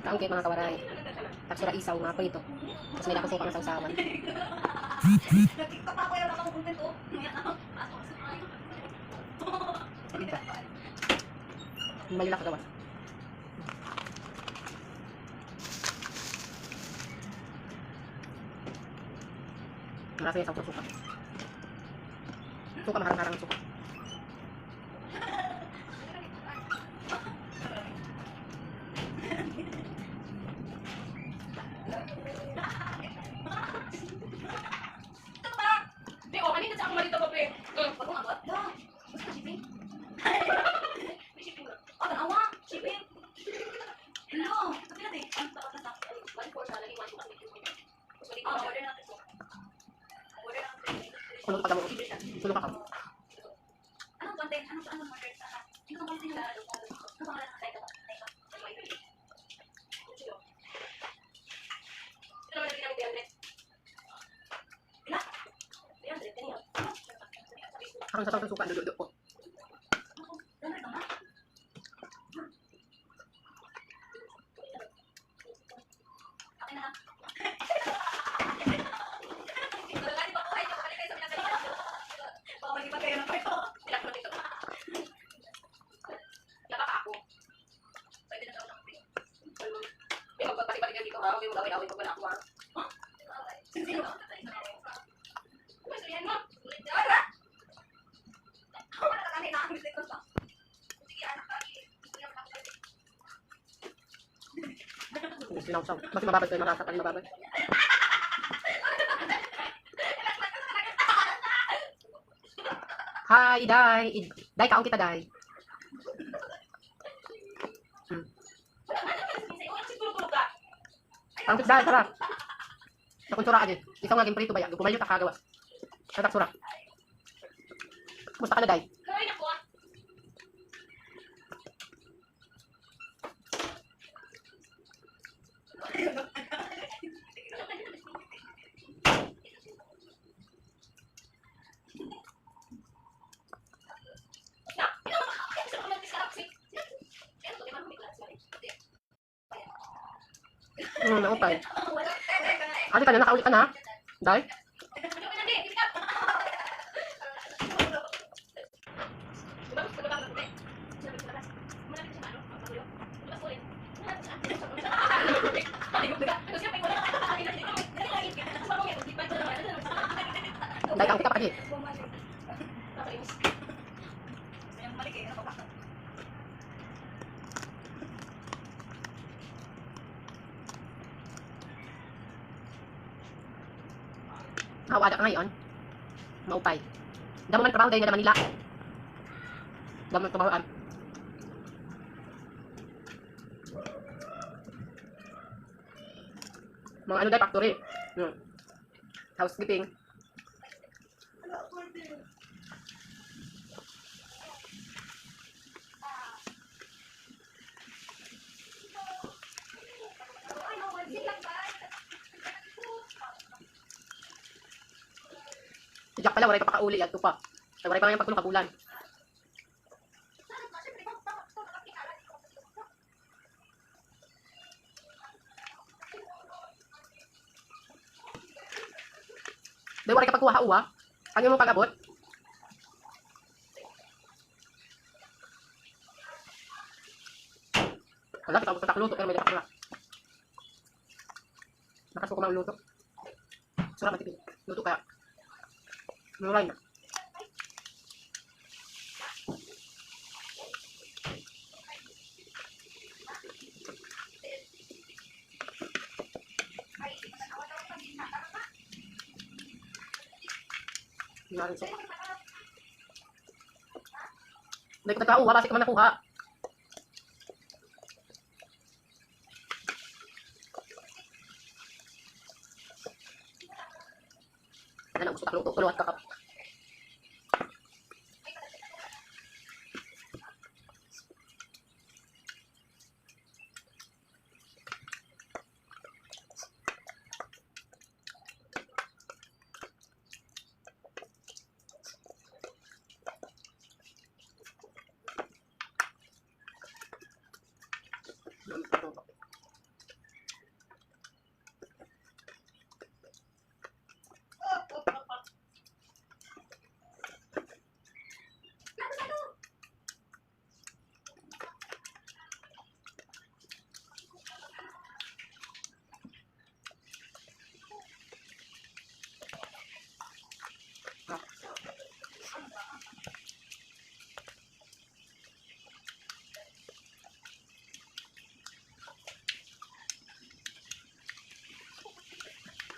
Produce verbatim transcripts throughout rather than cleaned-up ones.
Kaon kay mga kawaray. Tapos wala isaw nga prito. Tapos may dako suka nga sawsawan. Malila ka gawas. Marasa yung suka. Suka, maharang-harang ang suka. Di, oh, kanina sa ako malito ko, pre. Mm. May shipping ba? Oh, tanawa. Shipping. Hello. Sabi natin, ang tapat na sa one four siya, naging one four. Mas mali pa siya. Ano pa daw? Ano pa? Anong content? Anong, anong content? Ano pangalan ng title? Ano naman ang ginamit ni Andres? Parang sa sobrang suka, dududo ko. Sinawsaw. Mas mababad kayo, marasa pa rin mababad. Hi, Day. Id-, Day, kaon kita, Day. Hmm. Ang Day, tara. Sa kunsura, adi. Ikaw nga, ginprito ba yan? Gumayo ta kagawas. Sa taksura. Kumusta ka na, Day? Hmm, naupay. Adi ka na, nakauli ka na, Day? Day, kaon kita pa adi. Aw, ada ka ngayon. Maupay. Damo man trabaho, Day, nga Manila. Damo man trabaho, ah. Mga ano, Day, factory. Hmm. Housekeeping. Si Jack pala, waray pa pakauli, yadto pa. Ay, waray pa nga pagtulo ka bulan. Day, waray ka pagkuha ha uwa. Ano mo pag-abot? Hala, kita ko sa takluto, pero may dapat na. Nakasuko man luto. Sura matipid. Luto kaya. Mura na. Yari sa. Dahil ko nagkauha, basi ka man nakuha. Ano, gusto ka luto? Kuluwat ka ka.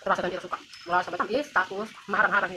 Rasa kan diri suka. Wala sa matamis, tapos maharang-harang.